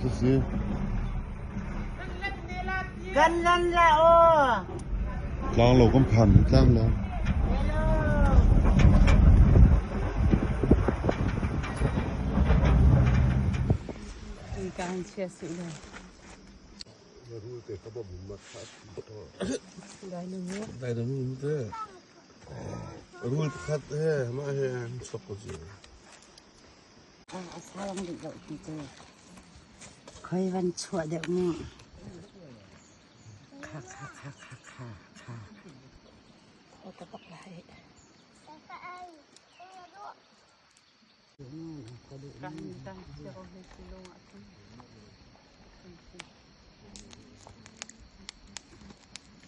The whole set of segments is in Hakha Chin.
khi si. Kan lan la aw. Tlanglo kan phan tlanglo. Kan chia su le. Dai na mu te. Rul pakhat he mah he sok ko cu. A salang dih lo ti cu. Khoi van chuah deuh mu. Kha kha kha kha kha kha. Ka pak lai.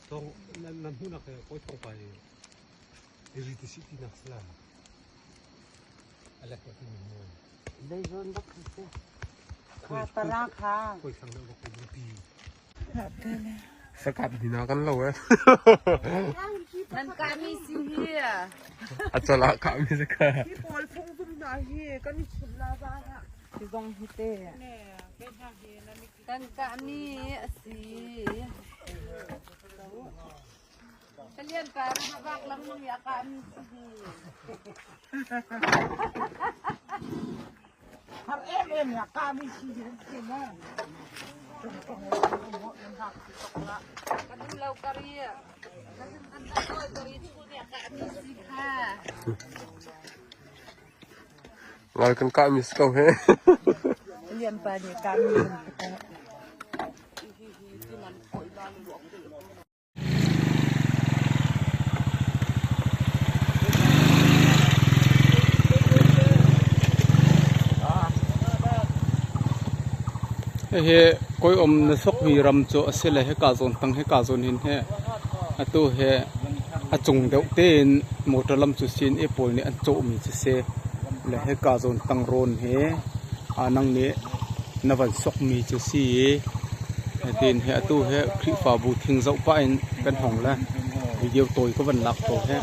Thawng nan hmuhnak he kawi thawng pa hi ri ti si tinak si la. Alek ka ti mu. Dei zawn bak khi si. Kha tara kha. Kawi thang deuh bak pi. Sakat hina kan lo eh. Nan kami si hi. A cala kami si ka. Hi pawl phung zum hna hi kan i chim la zan ah. Hi zong hi te. Kan kami a si. Kalian pa rin bak lang nung ya kami si hi. Har em em ya kami si hi si mo. Kan lo kari. Kan takoi kari tu ya kami si kha. Ngal kan kami si ko he. Lian pa nih kami. Hihi kawiawm na sokmi ram cu a si le hika zawn tang hika zawn hin hi atu hi a cung deuh tein motor lam cu sin i pawl nih an cawhmi cu si le hika zawn tang rawn hi nang nih na van sokmi cu si i Hitin hi atu hi Khrihfabu thing zoh pah in kan hong le video tawi ka van lak ko hi.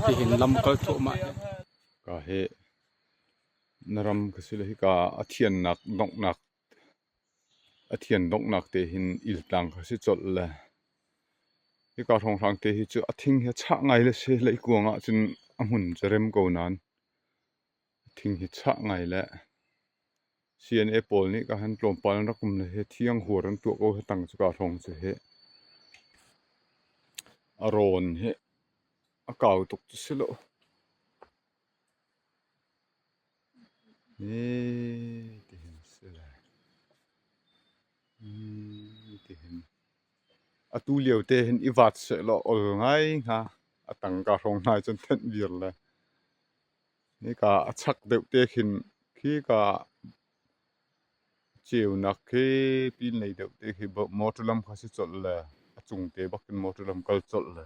Tihin lam kal thluahmah hi. Ka hi na ram ka si le hika a thiannak donghnak a thian donghnak te hin iltlang kha si colh le hika hrawnghrang te hi cu a thing hi a chah ngai le si leikuang ah cun a hmun cu rem ko nain thing hi chah ngai le CNA pawl nih ka han tlawmpal an rak um le hi thiang huar an tuah ko hi tang cu ka hrawng cu hi a rawn hi a kau tuk cu si lo. Tihin si lai. Tihin atu lio te hin i vat sehlaw ol ngai hnga a tang ka hrawng hna cun thenh vir le Hika a chak deuh te khin khika ceunak khi pinlei deuh te khi motor lam kha si colh le a cung te bak in motor lam kal colh le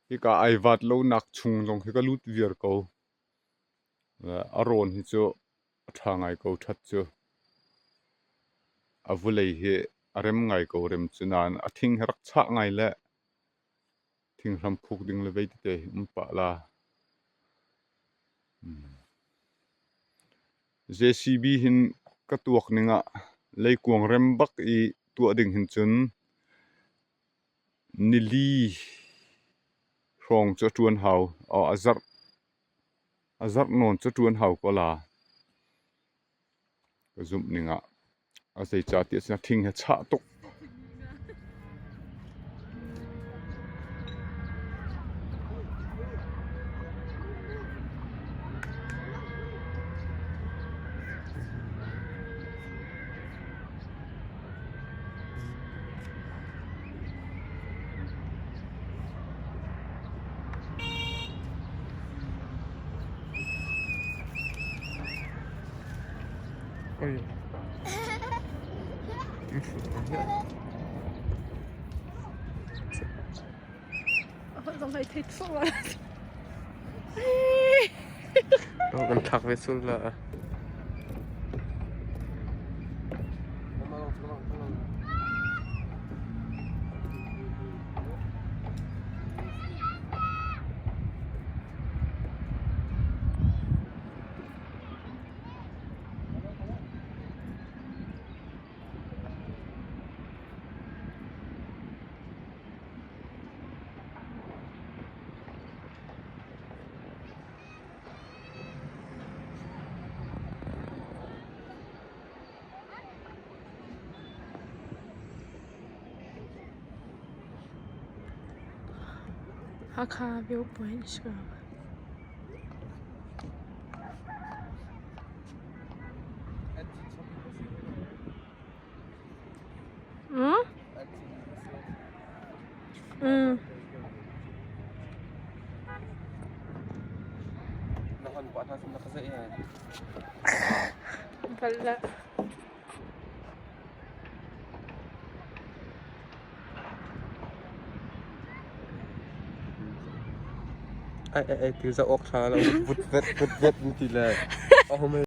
hika ai vat lonak chung zong khi ka lut viar ko. A rawn hi cu a ṭha ngai ko ṭhat cu. A vulei hi a rem ngai ko rem cu nain a thing hi rak chah ngai le Thinghram phuk ding le vei tete hi um pah la. JCB hin ka tuak ning ah leikuang rem bak i tuah ding hin cun nili hrawng cu a ṭuan hau. A zarh nawn cu a ṭuan hau ko la. Ka zumh ning ah a zeicahtiah cun a thing hi a chah tuk. Kan thlak ve sul la. Hakha viewpoint si ko. Hmm? Mm. Wala. Ai ai ai ti za ok tha lo vut vet vut vet ti le.